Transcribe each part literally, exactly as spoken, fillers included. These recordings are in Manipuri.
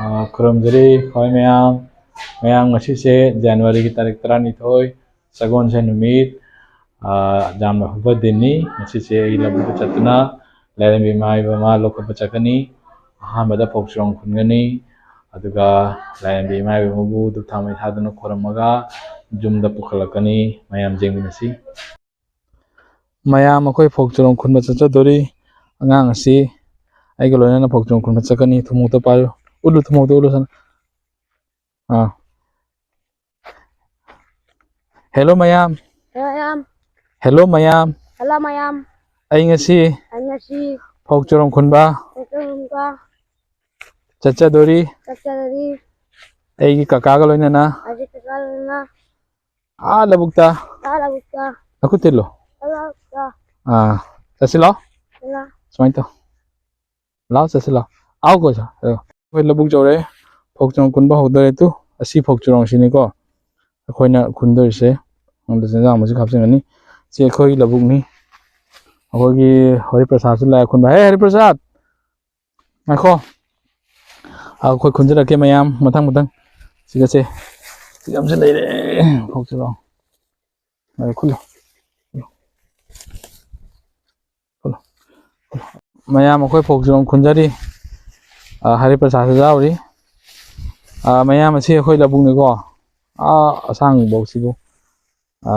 ꯑ, ꯈꯨꯔꯨꯝꯖꯔꯤ ꯈ꯭ꯋꯥꯏ ꯃꯌꯥꯝ꯫ ꯃꯌꯥꯝ, ꯉꯁꯤꯁꯦ ꯖꯅꯋꯥꯔꯤꯒꯤ ꯇꯥꯔꯤꯛ ꯇꯔꯥꯅꯤꯊꯣꯏ, ꯁꯒꯣꯜꯁꯦꯟ ꯅꯨꯃꯤꯠ꯫ ꯑ, ꯌꯥꯝꯅ ꯍꯧꯕ ꯗꯤꯟꯅꯤ꯫ ꯉꯁꯤꯁꯦ ꯑꯩ ꯂꯧꯕꯨꯛꯇ ꯆꯠꯇꯨꯅ ꯂꯥꯏꯔꯦꯝꯕꯤ ꯏꯃꯥ ꯏꯕꯦꯝꯃ ꯂꯧꯈꯠꯄ ꯆꯠꯀꯅꯤ꯫ ꯑꯍꯥꯟꯕꯗ ꯐꯧ ꯆꯔꯣꯡ ꯈꯨꯟꯒꯅꯤ, ꯑꯗꯨꯒ ꯂꯥꯏꯔꯦꯝꯕꯤ ꯏꯃꯥ ꯏꯕꯦꯝꯃꯕꯨ ꯙꯨꯞ ꯊꯥꯎꯃꯩ ꯊꯥꯗꯨꯅ ꯈꯨꯔꯨꯝꯃꯒ ꯌꯨꯝꯗ ꯄꯨꯈꯠꯂꯛꯀꯅꯤ꯫ ꯃꯌꯥꯝ ꯌꯦꯡꯃꯤꯟꯅꯁꯤ꯫ ꯃꯌꯥꯝ, ꯑꯩꯈꯣꯏ ꯐꯧ ꯆꯔꯣꯡ ꯈꯨꯟꯕ ꯆꯠꯆꯗꯣꯔꯤ꯫ ꯑꯉꯥꯡ ꯑꯁꯤ ꯑꯩꯒ ꯂꯣꯏꯅꯅ ꯐꯧ ꯆꯔꯣꯡ ꯈꯨꯟꯕ ꯆꯠꯀꯅꯤ꯫ ꯊꯨꯝꯃꯣꯛꯇ ꯄꯥꯏꯌꯨ꯫ ꯎꯠꯂꯨ, ꯊꯨꯝꯃꯣꯛꯇ ꯎꯠꯂꯨ ꯁꯅ-, ꯑꯥ꯫ ꯍꯦꯜꯂꯣ ꯃꯌꯥꯝ꯫ ꯃꯌꯥꯝ꯫ ꯍꯦꯜꯂꯣ ꯃꯌꯥꯝ꯫ ꯍꯦꯜꯂꯣ ꯃꯌꯥꯝ꯫ ꯑꯩ ꯉꯁꯤ ꯑꯩ ꯉꯁꯤ ꯐꯧ ꯆꯔꯣꯡ ꯈꯨꯟꯕ ꯐꯧ ꯆꯔꯣꯡ ꯈꯨꯟꯕ ꯆꯠꯆꯗꯣꯔꯤ꯫ ꯆꯠꯆꯗꯣꯔꯤ꯫ ꯑꯩꯒꯤ ꯀꯀꯥꯒ ꯂꯣꯏꯅꯅ ꯑꯩꯒꯤ ꯀꯀꯥꯒ ꯂꯣꯏꯅꯅ ꯑꯥ ꯂꯧꯕꯨꯛꯇ꯫ ꯑꯥ ꯂꯧꯕꯨꯛꯇ꯫ ꯅꯈꯨꯠ ꯊꯤꯜꯂꯨ꯫ ꯑꯥ ꯂꯧꯕꯨꯛꯇ꯫ ꯑꯥ, ꯆꯠꯁꯤ ꯂꯥꯎ꯫ ꯂꯥꯎ꯫ ꯁꯨꯃꯥꯏꯅ ꯇꯧ꯫ ꯂꯥꯎ, ꯆꯠꯁꯤ ꯂꯥꯎ꯫ ꯑꯥꯎ ꯀꯣꯏꯁ꯫ ꯑꯩꯈꯣꯏ ꯂꯧꯕꯨꯛ ꯌꯧꯔꯦ꯫ ꯐꯧ ꯆꯔꯣꯡ ꯈꯨꯟꯕ ꯍꯧꯗꯣꯔꯦ꯫ ꯇꯨ, ꯑꯁꯤ ꯐꯧ ꯆꯔꯣꯡꯁꯤꯅꯤꯀꯣ ꯑꯩꯈꯣꯏꯅ ꯈꯨꯟꯗꯣꯔꯤꯁꯦ꯫ ꯑꯗ ꯆꯦꯟꯖꯥꯡ ꯑꯃꯁꯨ ꯍꯥꯞꯆꯤꯟꯒꯅꯤ꯫ ꯁꯤ ꯑꯩꯈꯣꯏꯒꯤ ꯂꯧꯕꯨꯛꯅꯤ꯫ ꯑꯩꯈꯣꯏꯒꯤ ꯍꯔꯤꯄ꯭ꯔꯁꯥꯗꯁꯨ ꯂꯥꯛꯑꯦ ꯈꯨꯟꯕ꯫ ꯍꯦ, ꯍꯔꯤꯄ꯭ꯔꯁꯥꯗ! ꯉꯥꯏꯈꯣ꯫ ꯑ, ꯑꯩꯈꯣꯏ ꯈꯨꯟꯖꯔꯛꯀꯦ ꯃꯌꯥꯝ, ꯃꯊꯪ ꯃꯊꯪ꯫ ꯁꯤꯒꯁꯦ꯫ ꯁꯤ ꯌꯥꯝꯁꯨ ꯂꯩꯔꯦ꯫ ꯐꯧ ꯆꯔꯣꯡ꯫ ꯑ, ꯈꯨꯜꯂꯣ꯫ ꯈꯨꯜꯂꯣ꯫ ꯈꯨꯜꯂꯣ꯫ ꯃꯌꯥꯝ ꯑꯩꯈꯣꯏ ꯐꯧ ꯆꯔꯣꯡ ꯈꯨꯟꯖꯔꯤ꯫ ꯑ, ꯍꯔꯤꯄ꯭ꯔꯁꯥꯗꯁꯨ ꯌꯥꯎꯔꯤ꯫ ꯑ, ꯃꯌꯥꯝ ꯑꯁꯤ ꯑꯩꯈꯣꯏ ꯂꯧꯕꯨꯛꯅꯤꯀꯣ꯫ ꯑ, ꯑꯁꯥꯡꯕꯐꯧꯁꯤꯕꯨ꯫ ꯑ,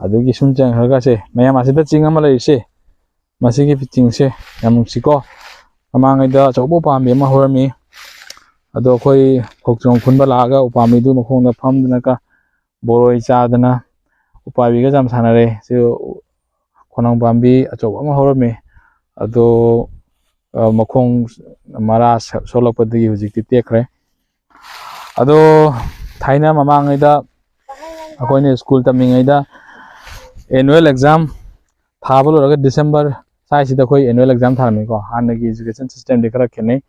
ꯑꯗꯨꯒꯤ ꯁꯨꯝ ꯆꯪꯈ꯭ꯔꯒꯁꯦ, ꯃꯌꯥꯝ ꯑꯁꯤꯗ ꯆꯤꯡ ꯑꯃ ꯂꯩꯔꯤꯁꯦ, ꯃꯁꯤꯒꯤ ꯆꯤꯡꯁꯦ ꯌꯥꯝ ꯅꯨꯡꯁꯤꯀꯣ꯫ ꯃꯃꯥꯡꯉꯩꯗ ꯑꯆꯧꯕ ꯎꯄꯥꯝꯕꯤ ꯑꯃ ꯍꯧꯔꯝꯃꯤ꯫ ꯑꯗꯣ ꯑꯩꯈꯣꯏ ꯐꯧ ꯆꯔꯣꯡ ꯈꯨꯟꯕ ꯂꯥꯛꯑꯒ ꯎꯄꯥꯝꯕꯤꯗꯨ ꯃꯈꯣꯡꯗ ꯐꯝꯗꯅꯒ ꯕꯣꯔꯣꯏ ꯆꯥꯗꯅ ꯎꯄꯥꯝꯕꯤꯒ ꯌꯥꯝ ꯁꯥꯟꯅꯔꯦ꯫ ꯁꯤ ꯈꯣꯡꯅꯥꯡ ꯄꯥꯝꯕꯤ ꯑꯆꯧꯕ ꯑꯃ ꯍꯧꯔꯝꯃꯤ꯫ ꯑꯗꯣ, ꯑ, ꯃꯈꯣꯡ ꯃꯔꯥ ꯁ-, ꯁꯣꯛꯂꯛꯄꯗꯒꯤ ꯍꯧꯖꯤꯛꯇꯤ ꯇꯦꯛꯈ꯭ꯔꯦ꯫ ꯑꯗꯣ ꯊꯥꯏꯅ ꯃꯃꯥꯡꯉꯩꯗ ꯑꯩꯈꯣꯏꯅ ꯁ꯭ꯀꯨꯜ ꯇꯝꯃꯤꯉꯩꯗ annual exam ꯊꯥꯕ ꯂꯣꯏꯔꯒ December ꯁ꯭ꯋꯥꯏꯁꯤꯗ ꯑꯩꯈꯣꯏ annual exam ꯊꯥꯔꯝꯃꯤꯀꯣ꯫ ꯍꯥꯟꯅꯒꯤ education systemꯗꯤ ꯈꯔ ꯈꯦꯠꯅꯩ꯫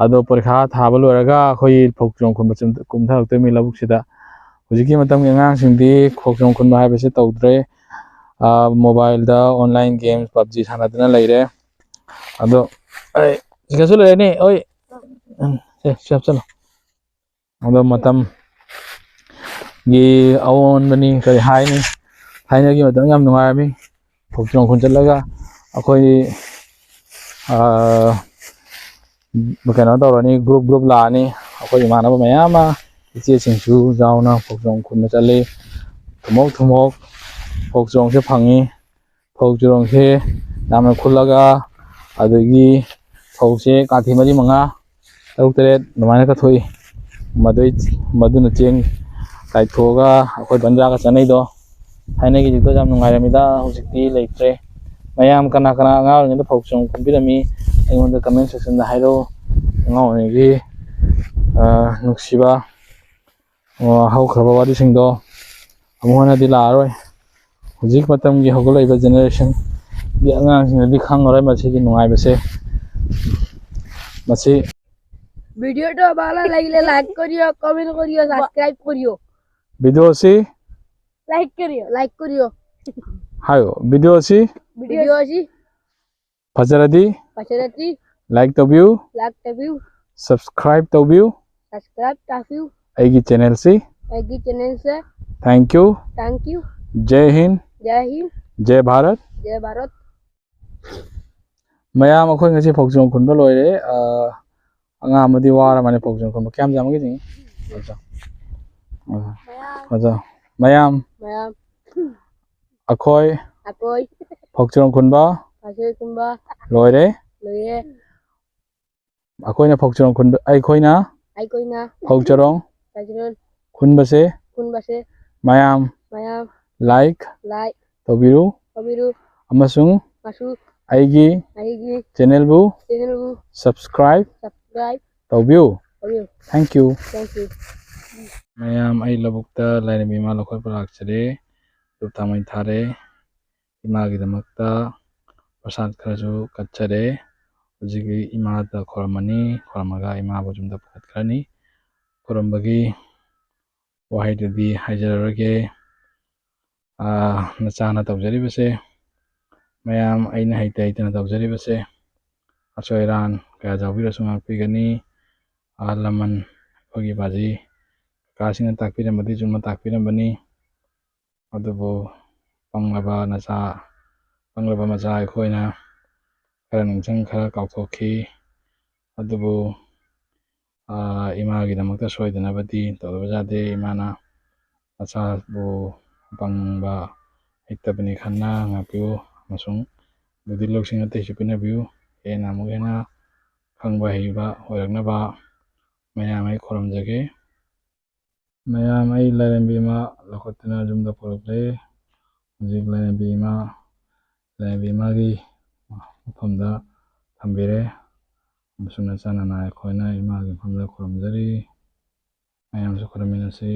ꯑꯗꯣ ꯄꯔꯤꯈꯥ ꯊꯥꯕ ꯂꯣꯏꯔꯒ ꯑꯩꯈꯣꯏ ꯐꯧ ꯆꯔꯣꯡ ꯈꯨꯟꯕ ꯆꯨꯝ-, ꯀꯨꯝꯊꯔꯛꯇꯣꯏꯅꯤ ꯂꯧꯕꯨꯛꯁꯤꯗ꯫ ꯍꯧꯖꯤꯛꯀꯤ ꯃꯇꯝꯒꯤ ꯑꯉꯥꯡꯁꯤꯡꯗꯤ ꯐꯧ ꯆꯔꯣꯡ ꯈꯨꯟꯕ ꯍꯥꯏꯕꯁꯤ ꯇꯧꯗ꯭ꯔꯦ꯫ ꯑ, mobileꯗ online games, PUBG ꯁꯥꯟꯅꯗꯨꯅ ꯂꯩꯔꯦ꯫ ꯑꯗꯣ ꯑꯩ ꯁꯤꯗꯁꯨ ꯂꯩꯔꯅꯤ꯫ ꯑꯣꯏ꯫ ꯑꯦ, ꯁꯤ ꯍꯥꯞꯆꯜꯂꯣ꯫ ꯑꯗꯣ ꯃꯇꯝꯒꯤ ꯑꯑꯣꯟꯕꯅꯤ, ꯀꯔꯤ ꯍꯥꯏꯅꯤ, ꯊꯥꯏꯅꯒꯤ ꯃꯇꯝ ꯌꯥꯝ ꯅꯨꯡꯉꯥꯏꯔꯝꯃꯤ꯫ ꯐꯧ ꯆꯔꯣꯡ ꯈꯨꯟ ꯆꯠꯂꯒ ꯑꯩꯈꯣꯏ, ꯑꯥ, ꯀꯩꯅꯣ ꯇꯧꯔꯅꯤ, ꯒ꯭ꯔꯨꯞ ꯒ꯭ꯔꯨꯞ ꯂꯥꯛꯑꯅꯤ꯫ ꯑꯩꯈꯣꯏ ꯏꯃꯥꯟꯅꯕ ꯃꯌꯥꯝ ꯑꯃ, ꯏꯆꯦꯁꯤꯡꯁꯨ ꯌꯥꯎꯅ ꯐꯧ ꯆꯔꯣꯡ ꯈꯨꯟꯕ ꯆꯠꯂꯤ꯫ ꯊꯨꯝꯃꯣꯛ ꯊꯨꯝꯃꯣꯛ ꯐꯧ ꯆꯔꯣꯡꯁꯦ ꯐꯪꯉꯤ꯫ ꯐꯧ ꯆꯔꯣꯡꯁꯦ ꯌꯥꯝꯅ ꯈꯨꯜꯂꯒ, ꯑꯗꯒꯤ ꯐꯧꯁꯦ ꯀꯥꯊꯤ ꯃꯔꯤ ꯃꯉꯥ, ꯇꯔꯨꯛ ꯇꯔꯦꯠ ꯑꯗꯨꯃꯥꯏꯅ ꯀꯠꯊꯣꯛꯏ꯫ ꯃꯗꯨꯏ, ꯃꯗꯨꯅ ꯆꯦꯡ ꯀꯥꯏꯊꯣꯛꯑꯒ ꯑꯩꯈꯣꯏ ꯕꯟꯖꯥꯒ ꯆꯠꯅꯩꯗꯣ꯫ ꯊꯥꯏꯅꯒꯤꯗꯨꯗ ꯌꯥꯝ ꯅꯨꯡꯉꯥꯏꯔꯝꯃꯤꯗ, ꯍꯧꯖꯤꯛꯇꯤ ꯂꯩꯇ꯭ꯔꯦ꯫ ꯃꯌꯥꯝ ꯀꯅꯥ ꯀꯅꯥ ꯑꯉꯥꯡ ꯑꯣꯏꯔꯤꯉꯩꯗ ꯐꯧ ꯆꯔꯣꯡ ꯈꯨꯟꯕꯤꯔꯝꯃꯤ, ꯑꯩꯉꯣꯟꯗ comment section ꯗ ꯍꯥꯏꯔꯛꯎ꯫ ꯑꯉꯥꯡ ꯑꯣꯏꯔꯤꯉꯩꯒꯤ, ꯑ, ꯅꯨꯡꯁꯤꯕ, ꯑ, ꯍꯧꯈ꯭ꯔꯕ ꯋꯥꯔꯤꯁꯤꯡꯗꯣ ꯑꯃꯨꯛ ꯍꯟꯅꯗꯤ ꯂꯥꯛꯑꯔꯣꯏ꯫ ꯍꯧꯖꯤꯛ ꯃꯇꯝꯒꯤ ꯍꯧꯒꯠꯂꯛꯏꯕ generation ꯒꯤ ꯑꯉꯥꯡꯁꯤꯡꯅꯗꯤ ꯈꯪꯉꯔꯣꯏ ꯃꯁꯤꯒꯤ ꯅꯨꯡꯉꯥꯏꯕꯁꯦ꯫ ꯃꯁꯤ video টো ভালো লাগিলে like করিও, comment করিও, subscribe করিও। Video ꯁꯤ like করিও, like করিও। ꯍꯥꯏꯌꯣ, video ꯁꯤ video ꯁꯤ ꯐꯖꯔꯗꯤ ꯐꯖꯔꯗꯤ like ꯇꯧꯕꯤꯌꯨ, like ꯇꯧꯕꯤꯌꯨ, subscribe ꯇꯧꯕꯤꯌꯨ, subscribe ꯇꯧꯕꯤꯌꯨ꯫ ꯑꯩꯒꯤ channel ꯁꯤ ꯑꯩꯒꯤ channel say thank you, thank you, ꯖꯩ ꯍꯤꯟꯗ, ꯖꯩ ꯍꯤꯟꯗ, ꯖꯩ ꯚꯥꯔꯠ, ꯖꯩ ꯚꯥꯔꯠ꯫ ꯃꯌꯥꯝ, ꯑꯩꯈꯣꯏ ꯉꯁꯤ ꯐꯧ ꯆꯔꯣꯡ ꯈꯨꯟꯕ ꯂꯣꯏꯔꯦ꯫ ꯑ, ꯑꯉꯥꯡ ꯑꯃꯗꯤ ꯋꯥꯔ ꯃꯥꯜꯂꯦ ꯐꯧ ꯆꯔꯣꯡ ꯈꯨꯟꯕ꯫ ꯀꯌꯥꯝ ꯌꯥꯝꯒꯦ ꯌꯦꯡꯉꯤ꯫ ꯑꯣꯖꯥ꯫ ꯑꯣꯖꯥ꯫ ꯃꯌꯥꯝ꯫ ꯃꯌꯥꯝ꯫ ꯑꯩꯈꯣꯏ ꯐꯧ ꯆꯔꯣꯡ ꯈꯨꯟꯕ ꯐꯧ ꯆꯔꯣꯡ ꯈꯨꯟꯕ ꯂꯣꯏꯔꯦ꯫ ꯂꯣꯏꯔꯦ꯫ ꯑꯩꯈꯣꯏꯅ ꯐꯧ ꯆꯔꯣꯡ ꯈꯨꯟꯕ, ꯑꯩꯈꯣꯏꯅ ꯑꯩꯈꯣꯏꯅ ꯐꯧ ꯆꯔꯣꯡ ꯐꯧ ꯆꯔꯣꯡ ꯈꯨꯟꯕꯁꯦ ꯈꯨꯟꯕꯁꯦ ꯃꯌꯥꯝ ꯃꯌꯥꯝ like like ꯇꯧꯕꯤꯌꯨ꯫ ꯇꯧꯕꯤꯌꯨ꯫ ꯑꯃꯁꯨꯡ ꯑꯃꯁꯨꯡ ꯑꯩꯒꯤ ꯑꯩꯒꯤ channel ꯕꯨ channel ꯕꯨ subscribe subscribe ꯇꯧꯕꯤꯌꯨ꯫ ꯇꯧꯕꯤꯌꯨ꯫ Thank you꯫ Thank you꯫ ꯃꯌꯥꯝ, ꯑꯩ ꯂꯧꯕꯨꯛꯇ ꯂꯥꯏꯔꯦꯝꯕꯤ ꯏꯃꯥ ꯂꯧꯈꯠꯄ ꯂꯥꯛꯆꯔꯦ꯫ ꯙꯨꯞ ꯊꯥꯎꯃꯩ ꯊꯥꯔꯦ꯫ ꯏꯃꯥꯒꯤꯗꯃꯛꯇ ꯄ꯭ꯔꯁꯥꯗ ꯈꯔꯁꯨ ꯀꯠꯆꯔꯦ꯫ ꯍꯧꯖꯤꯛ ꯏꯃꯥꯗ ꯈꯣꯏꯔꯝꯃꯅꯤ, ꯈꯣꯏꯔꯝꯃꯒ ꯏꯃꯥꯕꯨ ꯌꯨꯝꯗ ꯄꯨꯈꯠꯈ꯭ꯔꯅꯤ꯫ ꯈꯣꯏꯔꯝꯕꯒꯤ ꯋꯥꯍꯩꯗꯨꯗꯤ ꯍꯥꯏꯖꯔꯔꯣꯏꯒꯦ꯫ ꯑꯥ, ꯅꯆꯥꯅ ꯇꯧꯖꯔꯤꯕꯁꯦ, ꯃꯌꯥꯝ, ꯑꯩꯅ ꯍꯩꯇ ꯍꯩꯇꯅ ꯇꯧꯖꯔꯤꯕꯁꯦ, ꯑꯁꯣꯏ ꯑꯔꯥꯟ ꯀꯌꯥ ꯌꯥꯎꯕꯤꯔꯁꯨ ꯉꯥꯛꯄꯤꯒꯅꯤ꯫ ꯑꯍꯜ ꯂꯃꯟ, ꯑꯩꯈꯣꯏꯒꯤ ꯕꯥꯖꯤ ꯀꯀꯥꯁꯤꯡꯅ ꯇꯥꯛꯄꯤꯔꯝꯕꯗꯤ ꯆꯨꯝꯅ ꯇꯥꯛꯄꯤꯔꯝꯕꯅꯤ꯫ ꯑꯗꯨꯕꯨ ꯄꯪꯂꯕ ꯅꯆꯥ, ꯄꯪꯂꯕ ꯃꯆꯥ ꯑꯩꯈꯣꯏꯅ ꯈꯔ ꯅꯤꯡꯁꯤꯡ ꯈꯔ ꯀꯥꯎꯊꯣꯛꯈꯤ꯫ ꯑꯗꯨꯕꯨ, ꯑꯥ, ꯏꯃꯥꯒꯤꯗꯃꯛꯇ ꯁꯣꯏꯗꯅꯕꯗꯤ ꯇꯧꯗꯕ ꯌꯥꯗꯦ꯫ ꯏꯃꯥꯅ ꯃꯆꯥꯕꯨ ꯑꯄꯪꯕ, ꯍꯩꯇꯕꯅꯤ ꯈꯟꯅ ꯉꯥꯛꯄꯤꯌꯨ ꯑꯃꯁꯨꯡ ꯕꯨꯙꯤ ꯂꯧꯁꯤꯡ ꯑꯇꯩꯁꯨ ꯄꯤꯅꯕꯤꯌꯨ꯫ ꯍꯦꯟꯅ ꯑꯃꯨꯛ ꯍꯦꯟꯅ ꯈꯪꯕ ꯍꯩꯕ ꯑꯣꯏꯔꯛꯅꯕ ꯃꯌꯥꯝ ꯑꯩ ꯈꯨꯔꯨꯝꯖꯒꯦ꯫ ꯃꯌꯥꯝ ꯑꯩ ꯂꯥꯏꯔꯦꯝꯕꯤ ꯏꯃꯥ ꯂꯧꯈꯠꯇꯨꯅ ꯌꯨꯝꯗ ꯄꯨꯔꯛꯂꯦ꯫ ꯍꯧꯖꯤꯛ ꯂꯥꯏꯔꯦꯝꯕꯤ ꯏꯃꯥ, ꯂꯥꯏꯔꯦꯝꯕꯤ ꯏꯃꯥꯒꯤ ꯃꯐꯝꯗ ꯊꯝꯕꯤꯔꯦ꯫ ꯑꯃꯁꯨꯡ ꯅꯆꯥ ꯅꯅꯥꯏ ꯑꯩꯈꯣꯏꯅ ꯏꯃꯥꯒꯤ ꯃꯐꯝꯗ ꯈꯨꯔꯨꯝꯖꯔꯤ꯫ ꯃꯌꯥꯝꯁꯨ ꯈꯨꯔꯨꯝꯃꯤꯟꯅꯁꯤ꯫